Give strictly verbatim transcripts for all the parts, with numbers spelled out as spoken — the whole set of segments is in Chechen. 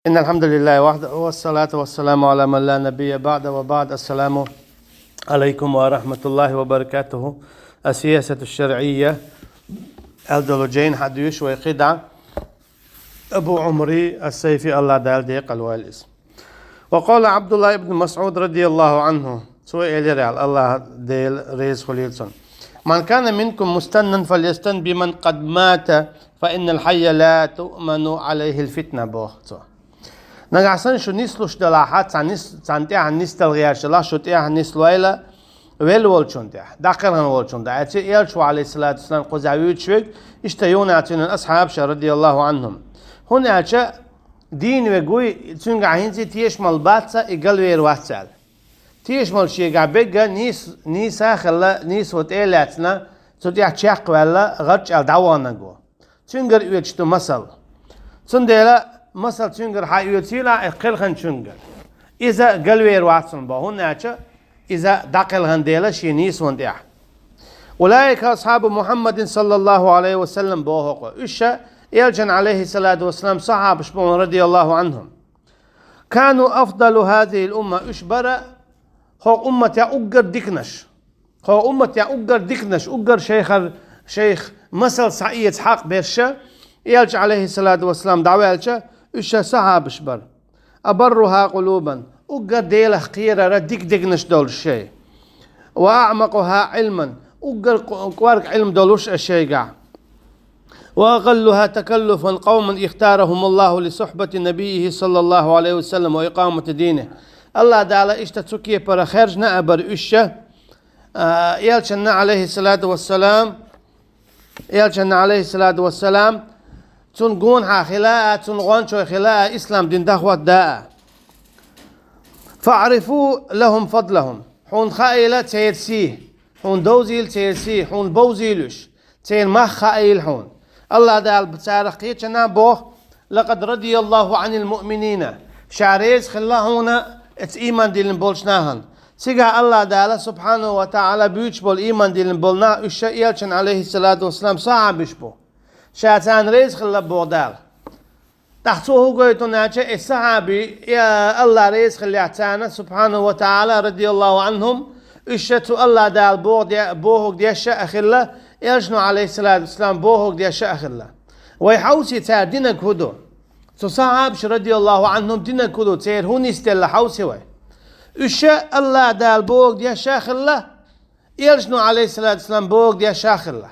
إن الحمد لله وحده، والصلاة والسلام على من لا نبي بعده، وبعد. السلام عليكم ورحمة الله وبركاته. السياسة الشرعية، الدولة جين حديث ويقيد أبو عمري السيفي، الله دال ديق الواليس. وقال عبد الله بن مسعود رضي الله عنه، цо элира аьлла, Аллах Дела реза хуьлийла цунна: «من كان منكم مستنا فليستن بمن قد مات فإن الحي لا تؤمن عليه الفتنة», боху цо. Нагахь санна шу нислуш делахь, цхьа нис-, цхьана тӀехь нисдала гӀерташ делахь, шу тӀехь нислойла велла волчунна тӀехь, дӀакхелхина волчунна тӀехь. Цу Элча, алейхиссалату вассалам, кхузахь вуьйцуш верг, иштта юха цуьнан асхьабаша, радияллаху анхум. ХӀунда аьлча дийна верг вуй, цуьнгахь хӀинца тешамал бац, и галвер вац аьлла. Тешамал шегахь бегга нийс-, нийса а хилла, нийсо тӀе а лаьцна, цу тӀехь чекхваьлла, гӀарчӀ аьлла дӀаваханарг ву. Цуьнгара оьцуш ду масал. Цундела масал цуьнгара хьаоьцийла, и кхелхинчуьнгара. Иза галвер вац цунна боху, хӀунда аьлча иза дӀакхелхина дела шен нийсонна тӀехь. «أولئك أصحاب محمد صلى الله عليه وسلم», боху хӀокхо. Уьш ша Элчан, алейхиссалату вассалам, сахьабаш бу, радияллаху анхум. «كانوا أفضل هذه الأمة», уьш бара хӀокху умматехь уггар диканаш. ХӀокху умматехь уггар диканаш, уггар шайхар-, шайх масал схьаэца хьакъ берш, Элча, алейхиссалату вассалам, дӀаваьлча, уьш ша сахьабаш бара. «أبرها قلوبا», уггар Делах кхерара дика дегнаш долуш шай. «وأعمقها علما», уггар кӀ-, кӀорга Ӏилма долуш а шайгахь. «وأقلها تكلفا قوم اختارهم الله لصحبة نبيه صلى الله عليه وسلم وإقامة دينه». Аллах Дала иштта цу кепара хаьржина а бара уьш ша, а, Элчанна, алейхиссалату вассалам, Элчанна, алейхиссалату вассалам, цунна гонахьа хила а, цунна гӀончой хила а, ислам дин дӀахӀотта а. «فاعرفوا لهم فضلهم». Хьуна хаийла церан сий, хьуна довзийла церан сий, хьуна бовзийла уьш, церан мах хаийла хьуна. Аллах Дала царах кхечанхьа боху: «لقد رضي الله عن المؤمنين». Ша реза хилла хьуна оцу ийман диллина болчу нахана. Цигахь Аллах Дала, субхьанаху ва таӀала, буьйцуш болу ийман диллина болу нах, уьш ша Элчан, алейхиссалату вассалам, сахьабаш бу. Ша царна реза хилла боху Дала. ТӀаккха цо хӀун гойту аьлча, и сахьаби, я, Аллах реза хиллехь царна, субхьанаху ва таӀала, радияллаху анхум, уьш ша цу Аллах Дала боху де-, бохург деш а хилла, Элчано, алейхиссалату вассалам, бохург деш а хилла. Вай хьовсий цара динарг хӀун ду? Цу сахьабаша, радияллаху анхум, динарг хӀун ду? Церан хӀун нисделла хьовсий вай? Уьш ша Аллах Дала бохург деш а хилла, Элчано, алейхиссалату вассалам, бохург деш а хилла.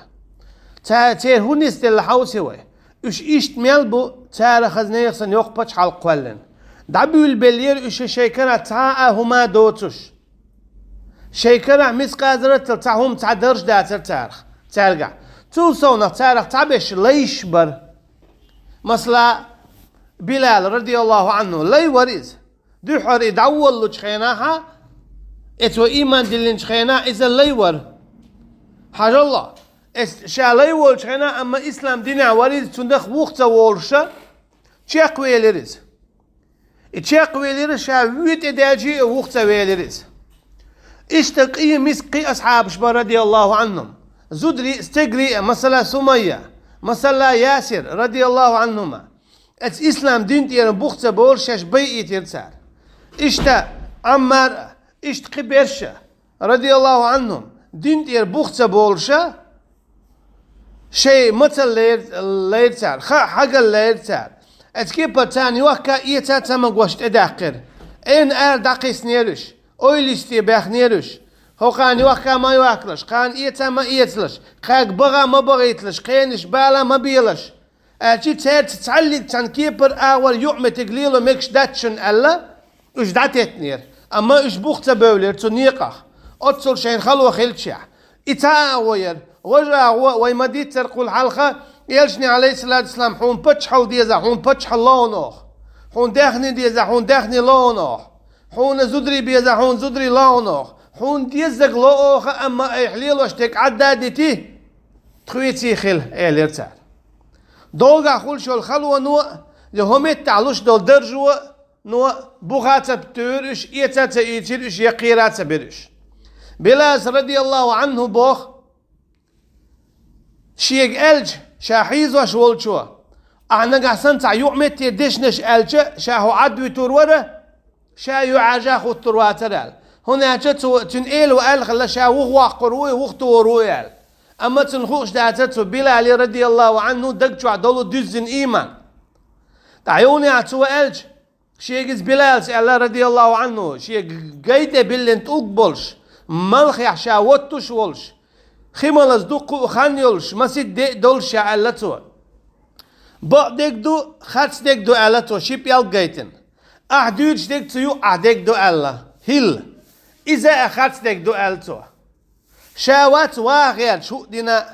Ца-, церан хӀун нисделла хьовсий вай? Уьш иштта мел бу, цара хаза нехан санна йоккха пачхьалкх кхоьллина. ДӀабуьйлабеллера уьш шайн карахь цхьа а хӀума доцуш. Шайн карахь мискъазарратал цхьа хӀума, цхьа дарж дацара царах, цаьргахь. Цул совнах царах цхьаберш лайш бара. Масала, Билал, радияллаху анху, лай вара иза. Дуьххьара и дӀаволлучу хенахьа, эцо ийман диллинчу хенахь иза лай вара. Хьажалла, эс ша лай волчу хенахь, амма ислам динехь вара иза, цундах вуха ца волуша, чекхвелира иза. И чекхвелира, ша вуьйтӀе даьлчий а вуха ца велира иза. Иштта къиймис кхин асхьабаш бара, радияллаху анхум. Зударий а, стегарий а, масала, Сумайя, масала, Ясир, радияллаху анхума. Эцу ислам дин тӀера бух ца болуш шаьш байийтира цара. Иштта Ӏаммар а, иштта кхин берш а, радияллаху анхум, дин тӀера бух ца болуша, шайн мацалла лер-, лайра цара, хаа хьагалла лайра цара. Эцу кепара царна йохка эца ца магош тӀедаьккхира. Эна ара дӀакхиснера уьш, ойлисте баьхнера уьш. ХӀокхарна йохка ма йохкалаш, кхарна эца ма эцалаш, кхаьрга баха ма бахийталаш, кхенаш бала ма белаш. Аьлчи цаьрца цхьаллиг цхьана кепара агӀор юкъаметтиг лело мегаш дац шуна аьлла, уьш дӀатеттинера. Амма уьш бух ца бевлира цу некъах, оццул шайна хало хилчахь. И цхьа агӀо яра, важа агӀо, вай ма-дийццара кхул хьалха, Элчане, алейхиссалату вассалам, хьуна паччахьалла деза, хьуна паччахьалла лоуна оха. Хьуна даьхни деза, хьуна даьхни лоуна оха. Хьуна зударий беза, хьуна зударий лоуна оха. Хьуна деззаг ло оха, амма айхьа лелош дерг Ӏадда а дити, тхоьций хила, элира цара. Догахь хуьлуш йолу халоно а, я хӀокху меттехь луш долу даржо а, но буха ца туьйра уьш, эца ца ийцира уьш, я кхера ца бира уьш. Билас, радияллаху анху, боху, шега аьлча, ша хьийзош волчо: Ахьа нагахь санна цхьа юкъаметтера дешнаш аьлча, ша хьо Ӏадвуьтур вара, ша юьхьӀаьржа хӀуттур вацара аьлла. ХӀунда аьлча цо, цуьнан эла ву аьлла хилла, ша вуха воккхур ву, вуха тохур ву аьлла. Амма цунна хууш дацара цу Билали, радияллаху Ӏанху, даг чохь долу дуьззина ийман. ТӀаккха юханехьа цо аьлча, шега иза Билалс аьлла, радияллаху Ӏанху, шен гай тӀе биллина тӀулг болуш, малхехь ша воттуш волуш, хи малаза дуккха а хан йолуш, масийтта де а долуш ша аьлла цо. Бакъдерг ду, харцдерг ду аьлла цо, ши пӀелг гайтина. Ахь дуьйцуш дерг цу юкъахь дерг ду аьлла. ХӀилла. Иза а харцдерг ду аьлла цо. Ша вац ваха гӀерташ хӀуъа дина,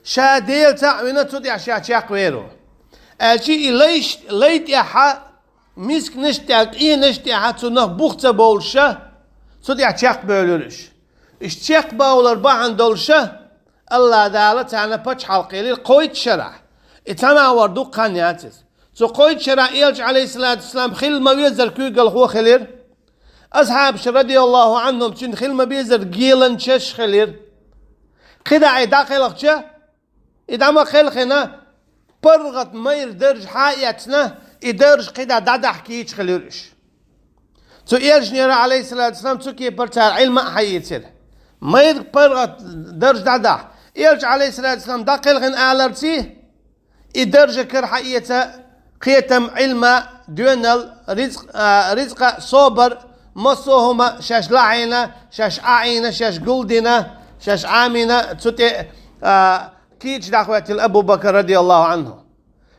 ша Дела цхьаъ вина, цу тӀехь ша чекхвер ву. Аьлча и лайш, лай тӀехьа, мисканаш тӀехь, къенаш тӀехьа цунах бух ца бовлуша, цу тӀехь чекхбевлира уьш. Уьш чекхбовлар бахьана долуша, АллахӀ Дала царна пачхьалкх елира кхойтта шарахь. И цхьана вар дукха хан яц иза. Цу кхойтта шарахь Элча, алейхиссалату вассалам, хила ма везара куьйгалхо хилира. Асхьабаш, радияллаху Ӏанхум, цуьнан хила ма безара геланчаш хилира. КхидӀа и дӀакхелхча, и дӀа ма кхелхина, паргӀат майра даржа хьа а эцна, и даржа кхидӀа дӀадахьа кийча хилира уьш. Цу элчанера, алейхиссалату вассалам, цу кепара цара Ӏилма а хьаийцира. Майра паргӀат даржа дӀадахьа. Элча, алейхиссалату вассалам, дӀакхелхина аларций, и даржа кара хьаэца кхетам, Ӏилма, доьналла, ризкъ, а, ризкъа, собар, массо а хӀума шаьш лахьийна, шаьш Ӏаийна, шаьш гулдина, шаьш Ӏамийна, цу тӀе, а, кийча дӀахӀоьттина Абу Бакр, радияллаху Ӏанху.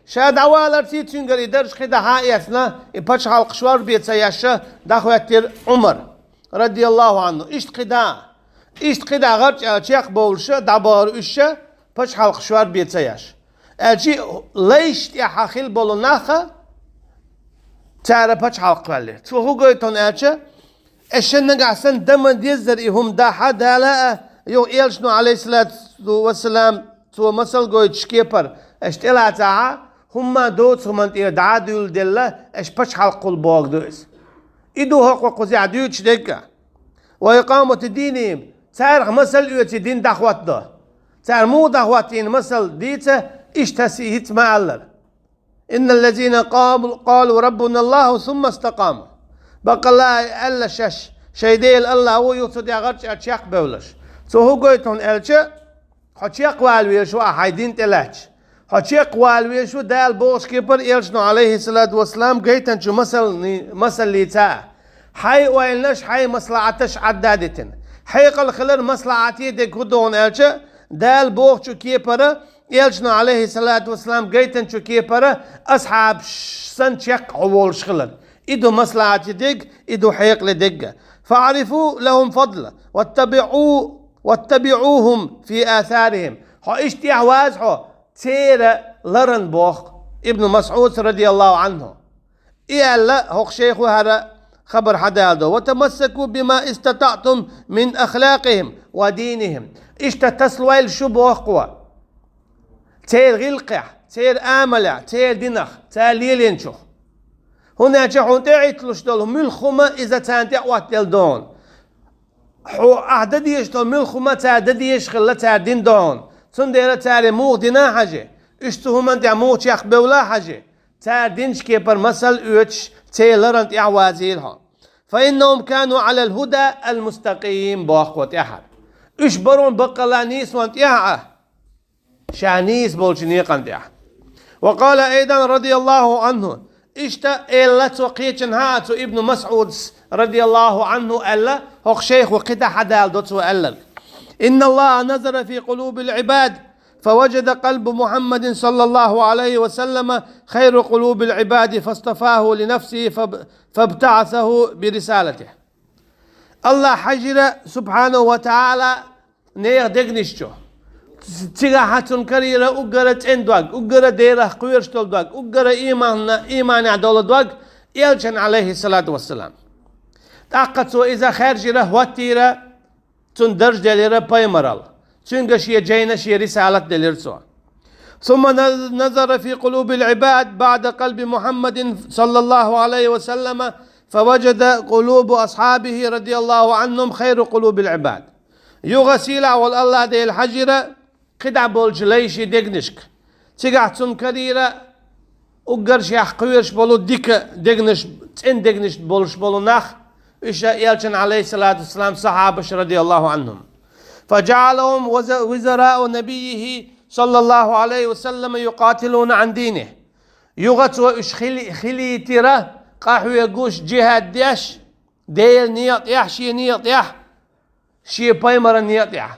Ша дӀаваларций, цуьнгара и даржа кхидӀа хьа а эцна, и пачхьалкх шорбе ца еш, дӀахӀоьттира Ӏумар, радияллаху Ӏанху. Иштта кхидӀа, иштта кхидӀа гӀарчӀ аьлла чекхбовлуша, дӀабахара уьш, пачхьалкх шорбе ца еш. Аьлча лайш тӀехьа хила болу нах, цара пачхьалкх кхоьллира. Цо хӀун гойту хьуна аьлча, аш шен нагахь санна дан ма деззара и хӀума дахьа Дала а, юха элчано, алейхиссалату вассалам, цо масал гойтуш кепара, аш тӀелацахьа, хӀумма доцу хӀуманна тӀера дӀа а дуьйладелла, аш пачхьалкхула боху ду иза. И ду хӀокху кхузахь дуьйцуш дерг а. Ва икъамати динихим, царах масал оьций дин дӀахӀоттадо. Цара муха дӀахӀоттийна масал дийца, иштта хӀинца ма аллара. Инналлазина къалу, къалу раббуна Аллаху сумма истакъаму. Баккъалла аьлла шаьш, шайн Дела Аллах ву, юха цу тӀехь гӀарчӀ аьлла чекхбевллаш. Цо хӀун гойту хьуна аьлча, хьо чекхвала везаш ву ахь хьайн дин тӀе лаьтташ. Хьо чекхвала везаш ву Дала бохучу кепара элчано, алейхиссалату вассалам, гайтанчу масални-, масаллица. Хьайн ойланаш, хьайн маслахьаташ Ӏадда а дитина. Хьекъал хилар маслахьате дерг хӀун ду хьуна аьлча, Дала бохучу кепара, элчано, алейхиссалату вассалам, гайтанчу кепара асхьабаш санна чекх хьо волуш хилар. И ду маслахьате дерг, и ду хьекъале дерг. Фа'рифу лахум фадла, ваттаби'у, ваттаби'ухум фи асарихим. Хьо иштта тӀехь ваза хьо, церан ларан боху Ибн Масъуд радияллаху Ӏанху. И аьлла, хӀокху шайхо хӀара хабар хьадалдо: «Ва тамассаку бима истатаътум мин ахлакихим ва динихим». Иштта тасалойла шу боху кхо. Церан гӀиллакхехь, церан амалехь, церан динах, цара лелийначух. ХӀунда аьлча хьуна тӀеӀитталуш долу муьлхха хӀума иза царна тӀе а оттаделла догӀу. Хьо ахь дан дезаш долу муьлхха хӀума цара дан дезаш хилла цара дина догӀу. Цундела цара муха дина а хьажи, уьш цу хӀуманна тӀехь муха чекхбевлла а хьажи. Цара динчу кепара масал оьцуш, церан ларан тӀехь вазийла хьо. «Фа иннахум кану Ӏалал хӀуда ал мустакъим», боху тӀаьхьара. Уьш барон баккъалла нийсонан тӀехь а, ша нийса болчу некъан тӀехь. Ва къала айдан радияллаху Ӏанху. Иштта элла цо кхечанхьа а цу Ибн Масъудс радияллаху Ӏанху аьлла, хӀокху шайхо кхидӀа хьадалдо цо аьлларг. «Инналлаха назара фи къулубил Ӏибад». فوجد قلب محمد صلى الله عليه وسلم خير قلوب العباد فاصطفاه لنفسه فب-، فابتعثه برسالته. Аллах хьажира, субхьанаху ва таӀала, нехан дегнаш чу. Цигахь цунна карийра уггара цӀена дог, уггара Делах кхоьруш долу дог, уггара ийманна, ийманехь долу дог, элчан, алейхиссалату вассалам. ТӀаккха цо иза хаьржира, хӀоттийра, цунна дарж делира пайхамаралла. Цуьнга шен жайна, шен рисалат делира цо. ثم نظر في قلوب العباد بعد قلب محمد صلى الله عليه وسلم فوجد قلوب أصحابه رضي الله عنهم خير قلوب العباد. Юха сийлахь волу Аллах Дела хьажийра кхидӀа болчу лайшин дегнашка. Цигахь цунна карийра уггар шех кхоьруш болу дика дегнаш, цӀена дегнаш болуш болу нах, уьш а элчан, алейхиссалату вассалам, сахьабаш, радияллаху анхум. فجعلهم وز-، وزراء نبيه صلى الله عليه وسلم يقاتلون عن دينه. Юха цо уьш хили-, хилийтира, къахьоьгуш, джихад деш, Делан некъа тӀехь, шен некъа тӀехь, шен пайхамаран некъа тӀехь.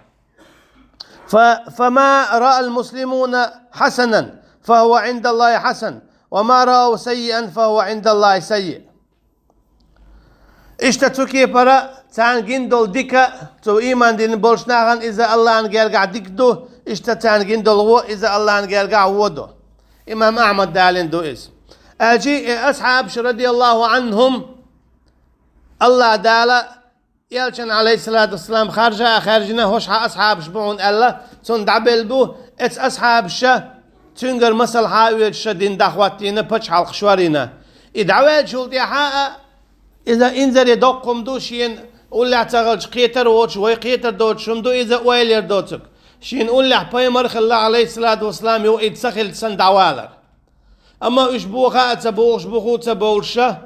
ف-، فما رأى المسلمون حسنا فهو عند الله حسن، وما رأوا سيئا فهو عند الله سيء. Иштта цу кепара царна гина долу дика, цу ийман дина болчу нахана иза Аллахьан гергахь дика ду, иштта царна гина долу вон иза Аллахьан гергахь вон ду. Имам Ахьмад далийна ду иза. Аьлча и асхьабаш, радияллаху анхум, Аллахь Дала элчан, алейхиссалату вассалам, харжа а хаьржина, хӀокху хьан асхьабаш бу хьуна аьлла, цунна дӀабелла бу, эцу асхьабаша цуьнгара масал хьан а оьцуш ша дин дӀахӀоттийна, пачхьалкх шорйина. И дӀаваьллачул тӀаьхьа а, иза инзаре доккха хӀума ду, шена уллехь ца хилча кхетар а воцуш, вай кхетар доцуш хӀума ду, иза ойла яр доцург. Шена уллехь пайхамар а хилла, алейхиссалату вассалам, юха иза ца хилча санна дӀавалар. Амма уьш боху а ца бохуш, буху а ца бовлуш ша,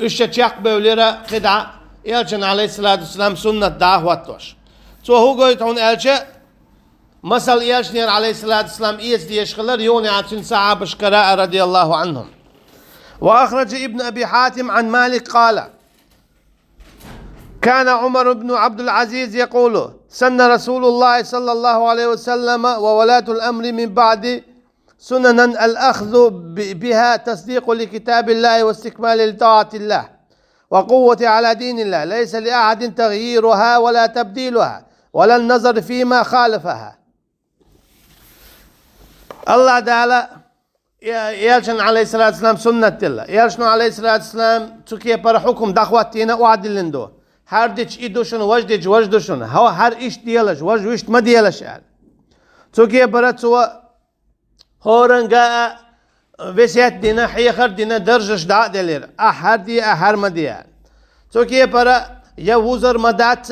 уьш ша чекхбевлира кхидӀа элчан, алейхиссалату вассалам, суннат дӀахӀоттош. Цо хӀун гойту хьуна аьлча, масал элчанера, алейхиссалату вассалам, эца дезаш хилар, юха а цуьнан сахьабашкара а, радияллаху анхум. وأخرج ابن أبي حاتم عن مالك قال: كان عمر بن عبد العزيز يقول: سن رسول الله صلى الله عليه وسلم وولاة الأمر من بعد سننا الأخذ ب-، بها تصديق لكتاب الله واستكمال لطاعة الله وقوة على دين الله، ليس لأحد تغييرها ولا تبديلها ولا النظر فيما خالفها. Аллахь Дала э-, элчан, алейхиссалату вассалам, суннат делла. Элчано, алейхиссалату вассалам, цу кепара хьукум дӀахӀоттийна, охьадиллина ду. ХӀара дича и ду шуна, важа дича важа ду шуна. Хьо-, хӀара иштта делаш, важа вуьшта ма делаш аьлла. Цу кепара цо хӀоранга а весет дина, хьехар дина, даржаш дӀа а делира. Ахь хӀара де, ахь хӀара ма де аьлла. Цу кепара я вузар ма дац,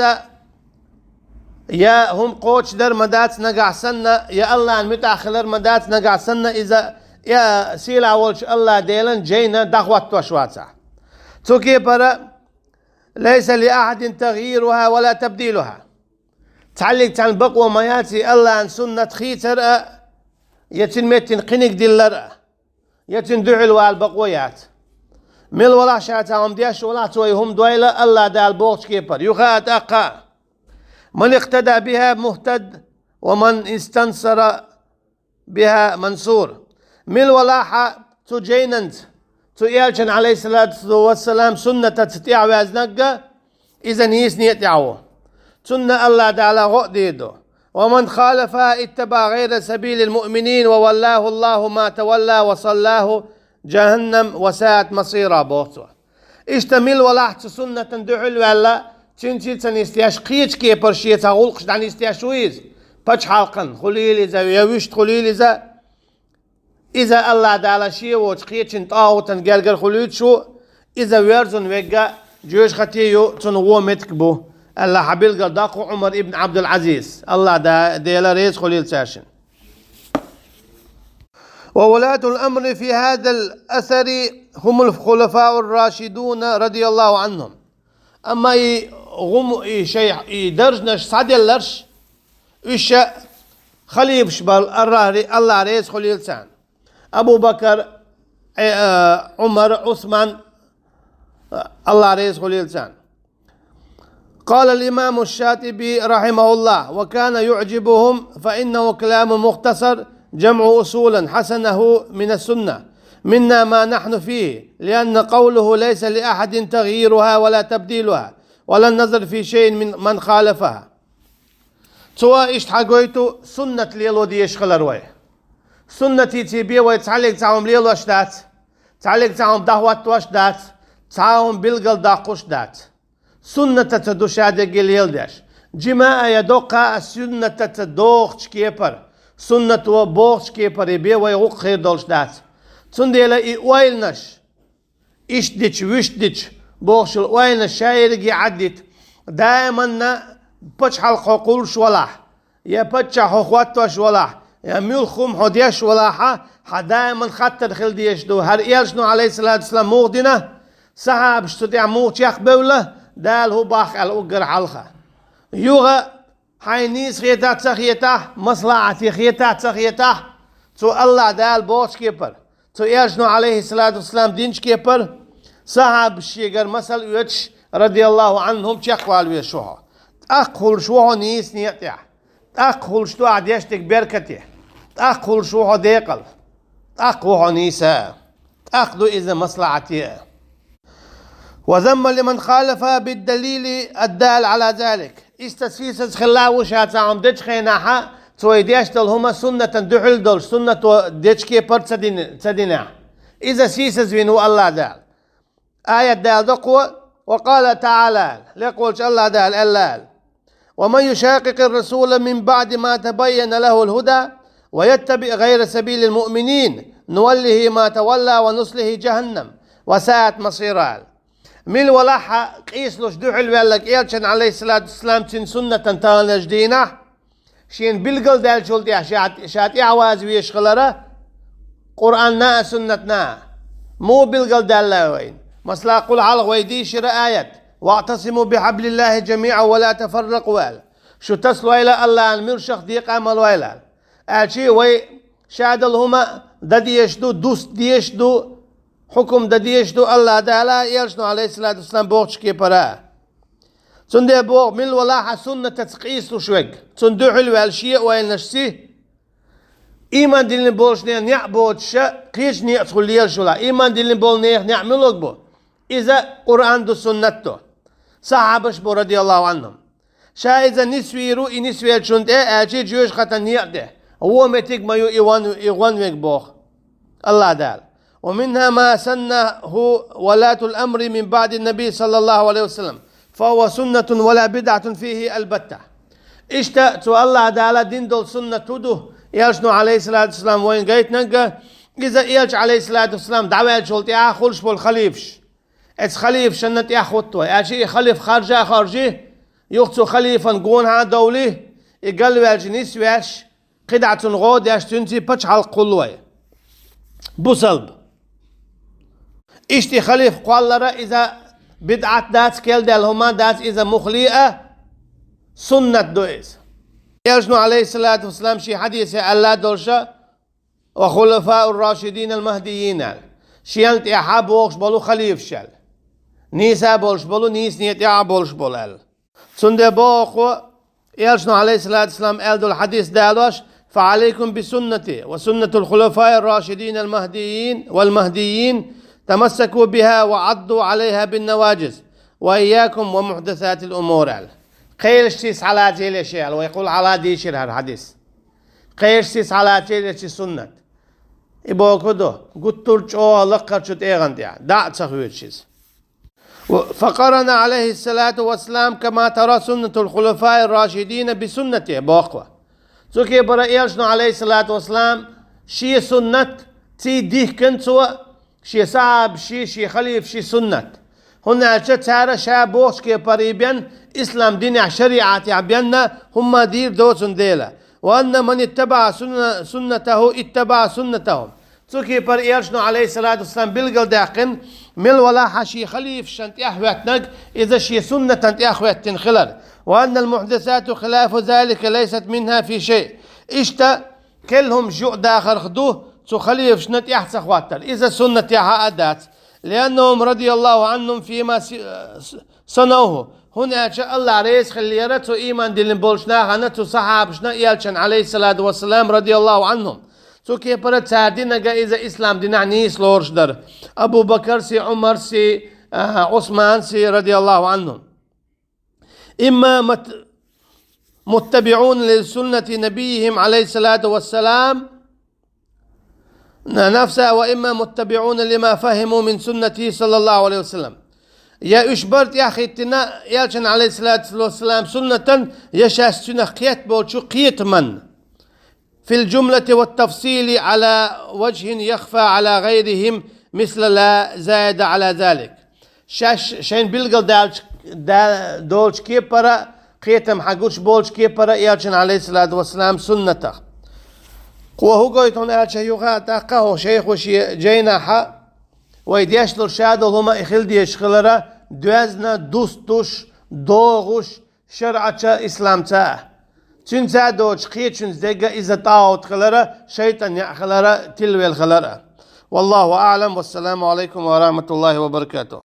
я хӀума кхочушдар ма дац нагахь санна, я Аллахьан муьтӀахь хилар ма дац нагахь санна, иза я сийлахь волчу Аллахь Делан жайна дӀахӀоттош вацахь. Цу кепара: ليس لأحد تغييرها ولا تبديلها. Цхьаллиг цхьаьна бакъо ма яц и Аллахьан суннат хийцар а, я цуьнан меттина кхиниг диллар а, я цуьнан дуьхьал вала бакъо яц. Мила валахь ша цхьа хӀума деш валахь, цо и хӀума дойла Аллахь Дала бохучу кепара, юха а, тӀаккха а. من اقتدى بها مهتد ومن استنصر بها منصور. Мила валахь а цу жайнанца, цу элчан, алейхиссалату вассалам, суннатаца тӀаьхьаваьзнарг а, иза нийсане а тӀаьхьа ву. Цунна Аллахь Дала гӀо а дийр ду. ومن خالفها اتبع غير سبيل المؤمنين وولاه الله ما تولى وصلاه جهنم وساءت مصيرا, боху цо. Иштта мила валахь цу суннатан дуьхьал ваьлла, цуьнца ца нисдеш, кхечу кепара шен цхьа гӀуллакхаш дӀанисдеш ву иза. Пачхьалкхан хуьлийла иза, я вуьшта хуьлийла иза, иза Аллахь Дала шен воцу кхечун тӀагӀутан гергара хуьлуьйтуш ву, иза воьрзун верг а жоьжахати ю, цунна вон меттиг бу, аьлла, хьан билгал доккху Ӏумар ибн Ӏабдул-Ӏазиз, Аллахь Да-, Дела реза хуьлийла цаьршинна. وولاة الأمر في هذا الأثر هم الخلفاء الراشدون رضي الله عنهم. Амма и гӀум-, и шай, и даржнаш схьаделларш, уьш халифаш бара, Аллахь ре-, Аллахь реза хуьлийла царна. Абу Бакар, э, э, Ӏумар, Ӏусман, э, Аллахь реза хуьлийла царна. قال الإمام الشاطبي رحمه الله: وكان يعجبهم، فإنه كلام مختصر جمع أصولا حسنه من السنة، منا ما نحن فيه، لأن قوله ليس لأحد تغييرها ولا تبديلها، ولا النظر في شيء من من خالفها. Цо иштта хьагойту суннат лело дезаш хилар вай. Суннатица бен вай цхьаллиг цхьа хӀума лелош дац, цхьаллиг цхьа хӀума дӀахӀоттош дац, цхьа хӀума билгал доккхуш дац. Суннатаца ду шадерг леладеш. Жимаъ а я доккха а суннатаца дохучу кепара, суннато бохучу кепара бен вай гӀуллакх хир долуш дац. Цундела и ойланаш, иштта дича, вуьшта дича бохучул ойланаш ша ерриге Ӏаддита, даиманна пачхьалкх хьо кхуллуш валахь, я паччахь хьо хӀоттош валахь, я муьлхха хӀума хьо деш валахьа, хьан даиман хаттар хила дезаш ду, хӀара Элчано, Ӏалайхиссалату вассалам, муха дина, сахьабаш цу тӀехь муха чекхбевлла, Дала хӀун боху аьлла уггар хьалха. Юха хьайн нийса хетахь а, ца хетахь а, маслахьате хетахь а, ца хетахь а, цу АллахӀ Дала бохучу кепара, цу Элчано, Ӏалайхиссалату вассалам, динчу кепара, сахьабаш шегара масал оьцуш, радияллаху Ӏанхум, чекхвала везаш ву хьо. ТӀаккха хуьлуш ву хьо нийса некъа тӀехь. ТӀаккха хуьлуш ду ахь деш дерг беркате. ТӀаккха хуьлуш ву хьо декъала. ТӀаккха ву хьо нийса. ТӀаккха ду иза маслахьате. وذم لمن خالف بالدليل الدال على ذلك. Иштта сийсаза хилла ву ша цхьа хӀума дечу хенахь, цо и деш долу хӀума суннатан дуьхьал долуш, суннато дечу кепара ца дин-, ца динехь. Иза сийсазвина ву АллахӀ Дала. Аят дала доккхо, وقال تعالى, лекхолчу АллахӀ Дала аьлла аьлла: ومن يشاقق الرسول من بعد ما تبين له الهدى ويتبع غير سبيل المؤمنين نوله ما تولى ونصله جهنم وساءت مصيرا. Мила валахь а къийсалуш дуьхьал ваьлларг Элчан, Ӏалайхиссалату вассалам, цуьнан суннатан таханлерчу дийнахь, шена билгалдаьллачул тӀаьхьа ша, ша тӀаьхьаваза везаш хилара, Къуръанна а, суннатна а. Муха билгалдаьлла вайна? Масала, кхул хьалха вай дийшира аят: واعتصموا بحبل الله جميعا ولا تفرقوا аьлла. Шу тасалойла АллахӀан муьршах, декъа ма лойла аьлла. Аьлча вай ша долу хӀума дан дезаш ду, дуста дезаш ду, хьукум дан дезаш ду АллахӀ Дала а, Элчано, Ӏалайхиссалату вассалам, бохучу кепара. Цундела боху, мила валахь а суннатаца къийсалуш верг, цунна дуьхьал ваьлла шен ойланашца, ийман диллина болчу нехан неӀ боцуша, кхечу некъаца хуьлу лелаш валахь. Ийман диллина болу нехан неӀ муьлхарг бу? Иза Къуръан ду, суннат ду. Сахьабаш бу, радияллаху Ӏанхум. Ша иза нисвийр ву, и нисвеллачунна тӀе, аьлча жоьжахатан некъа тӀе. Вон меттиг ма ю и ван, и гӀон верг, боху АллахӀ Дала. ومنها ما سنه ولاة الأمر من بعد النبي صلى الله عليه وسلم، فهو سنة ولا بدعة فيه البتة. Иштта цу АллахӀ Дала дина долу суннат хӀун ду, Элчано, Ӏалайхиссалату вассалам, вайна гайтинарг, иза Элча, Ӏалайхиссалату вассалам, дӀаваьллачул тӀаьхьа хуьлуш болу халифаш. Эцу халифашна тӀаьхьа хӀутту вай. Аьлча и халиф харжа а харжи, юха цу халифан гонахьа а довли, и галваьлча нисвеш, кхидӀа цунна гӀо а деш, цуьнца пачхьалкх хуьлу вай. Бусалба. Иштта и халиф кхоллара иза бидӀат дац, кхел даьлла хӀума дац, иза мухха а суннат ду иза. Элчано, Ӏалайхиссалату вассалам, шен хьадисехь аьлла долуша: وخلفاء الراشدين المهديين аьлла. Шена тӀаьхьа бохуш болу халифаш аьлла. Нийса болуш болу, нийсане тӀаьхьа болуш болу аьлла. Цундела боху Элчано, Ӏалайхиссалату вассалам, аьлла долу хьадис далош: فعليكم بسنتي وسنة الخلفاء الراشدين المهديين والمهديين، تمسكوا بها وعضوا عليها بالنواجذ، وإياكم ومحدثات الأمور аьлла. Кхелашца схьалацийла ша аьлла, вай кхул хьалха дийшира хӀара хьадис. Кхелашца схьалацийла ша суннат. И боху ду, гуттар а чӀогӀа лакхарчу тӀегӀан тӀехь, дӀа а ца хьоьжуш иза. فقرن عليه الصلاة والسلام كما ترى سنة الخلفاء الراشدين بسنته, боху. Цу кепара Элчано, Ӏалайхиссалату вассалам, шен суннат ций дихкина цо, шен сахьабашший, шен халифашший суннат. ХӀунда аьлча цара ша бохучу кепара бен, ислам динехь, шариӀатехь бен хӀумма дийр доцун дела. وأن من اتبع سن-، سنته اتبع سنتهم. Цу кепара Элчано, Ӏалайхиссалату вассалам, билгалдаьккхина, мила валахь а шен халифашна тӀаьхьахӀоьттинарг, иза шен суннатан тӀаьхьахӀоьттина хилар. وأن المحدثات خلاف ذلك ليست منها في شيء. Иштта, керла хӀумаш юкъадахарх ду цу халифашна тӀаьхьа ца хӀоттар. Иза суннатехь а дац. لأنهم رضي الله عنهم فيما س-، صنعوه. ХӀунда аьлча АллахӀ реза хиллера цу ийман диллина болчу нахана, цу сахьабашна, Элчанна, Ӏалайхиссалату вассалам, رضي الله عنهم. Цу кепара цара динарг иза ислам динехь нийса лоруш дара. Абу Бакарсий, Ӏумарсий, а, Ӏусмансий, رضي الله عنهم. إما مت-، متبعون لسنة نبيهم عليه الصلاة والسلام نفسها، وإما متبعون لما فهموا من سنته صلى الله عليه وسلم. Я уьш бара тӀаьхьахӀиттина Элчанна, Ӏалайхиссалату вассалам, суннатан, я шаьш цуьнах кхетта болчу кхетаман. في الجملة والتفصيل على وجه يخفى على غيرهم مثل لا زائد على ذلك. Шаьш шайна билгалдаьлча, да-, долчу кепара, кхетам хьан гучу болчу кепара Элчанна, Ӏалайхиссалату вассалам, суннатах. Кхо хӀу гойту аьлча юха тӀаккха хӀу шайхо шен жайнахьа, вай деш долу шадолу хӀума и хила дезаш хилара, доьзна, дустуш, догӀуш, шарӀаца, исламца. Цуьнца доцуш кхечуьнца дегга иза тӀагӀут хилара, шайтӀан яа хилара, тилвел хилара. Валлаху аълам, вассаламу алайкум ва рахматуллахи ва баракатух.